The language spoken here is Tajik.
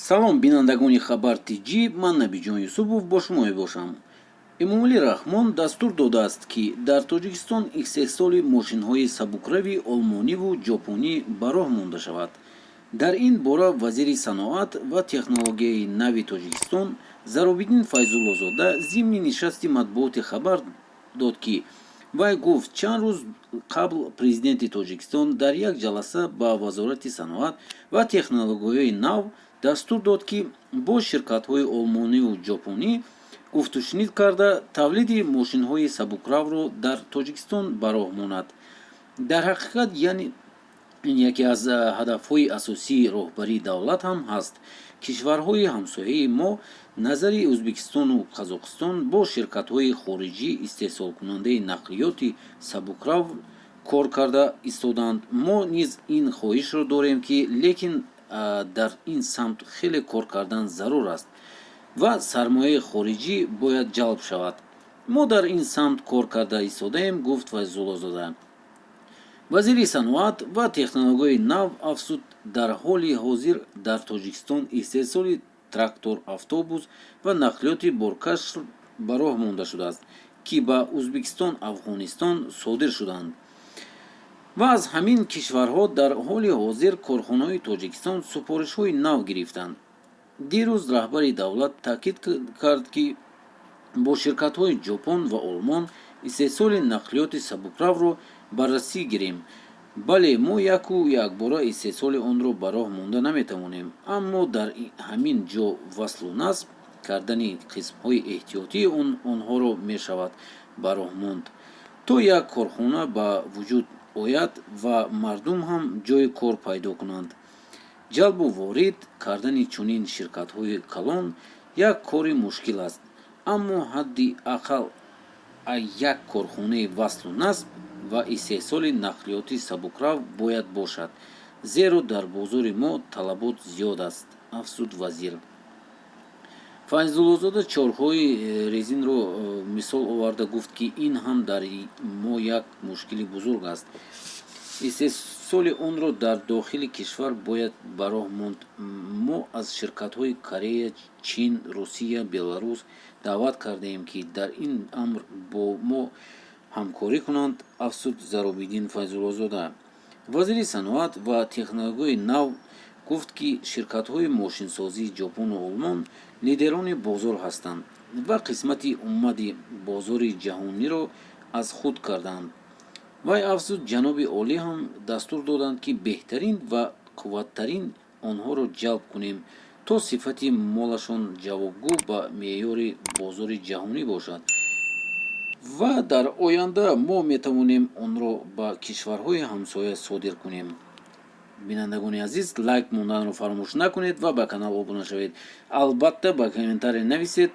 Салом, бинандагони Хабар Тҷ, ман Набиҷон Юсупов бо шумо мебошам. Эмомалӣ Раҳмон дастур додааст, ки дар Тоҷикистон истеҳсоли мошинҳои сабукрави олмониву ҷопонӣ ба роҳ монда шавад. Дар ин бора вазири саноат ва технологияи нави Тоҷикистон Заробиддин Файзуллозода зимни нишасти матбуотӣ хабар дод, ки вай гуфт, чанд рӯз қабл Президенти Тоҷикистон дар як ҷаласа ба Вазорати саноат ва технологияҳои нав дастур дод, ки бо ширкатҳои олмониву ҷопонӣ гуфтушунид карда, тавлиди мошинҳои сабукравро дар Тоҷикистон ба роҳ монад. Дар ҳақиқат, яъне ин яке аз ҳадафҳои асосии роҳбарии давлат ҳам ҳаст. Кишварҳои ҳамсояи мо, назари Ӯзбекистону Қазоқистон, бо ширкатҳои хориҷӣ истеҳсолкунандаи нақлиёти сабукрав кор карда истодаанд. Мо низ ин хоҳишро дорем, ки лекин дар ин самт хеле кор кардан зарур аст ва сармояи хориҷӣ бояд ҷалб шавад. Мо дар ин самт кор карда истодаем, гуфт Файзуллозода. Вазири саноат ва технологияи нав афзуд, дар ҳоли ҳозир дар Тоҷикистон истеҳсоли трактор, автобус ва нақлиёти боркаш ба роҳ монда шудааст, ки ба Ӯзбекистон, Афғонистон содир шуданд ва аз ҳамин кишварҳо дар ҳоли ҳозир корхонаҳои Тоҷикистон супоришҳои нав гирифтанд. Дирӯз раҳбари давлат таъкид кард, ки бо ширкатҳои Ҷопон ва Олмон истеҳсоли нақлиёти сабукравро баррасӣ гирем. Бале, мо яку якбора истеҳсоли онро ба роҳ монда наметавонем, аммо дар ҳамин ҷо васлу насб кардани қисмҳои эҳтиётии онҳоро мешавад ба роҳ монд, то як корхона ба вуҷуд ояд ва мардум ҳам ҷойи кор пайдо кунанд. Ҷалбу ворид кардани чунин ширкатҳои калон як кори мушкил аст, аммо ҳадди ақал як корхонаи васлу насб ва истеҳсоли нақлиёти сабукрав бояд бошад, зеро дар бозори мо талабот зиёд аст, афзуд вазир. Файзуллозода чорхҳои резинро мисол оварда гуфт, ки ин ҳам дар мо як мушкили бузург аст. Истеҳсоли онро дар дохили кишвар бояд ба роҳ монд. Мо аз ширкатҳои Корея, Чин, Русия, Беларус даъват кардаем, ки дар ин амр бо мо ҳамкорӣ кунанд, афзуд Заробиддин Файзуллозода. Вазири саноат ва технологияи нав гуфт, ки ширкатҳои мошинсозии Ҷопону Олмон лидерони бозор ҳастанд ва қисмати умдаи бозори ҷаҳониро аз худ карданд. Вай афзуд, ҷаноби олӣ ҳам дастур доданд, ки беҳтарин ва қувваттарин онҳоро ҷалб кунем, то сифати молашон ҷавобгӯ ба меъёри бозори ҷаҳонӣ бошад ва дар оянда мо метавонем онро ба кишварҳои ҳамсоя содир кунем. Бинандагони азиз, лайк монданро фаромӯш накунед ва ба канал обуна шавед. Албатта, ба комментария нависед.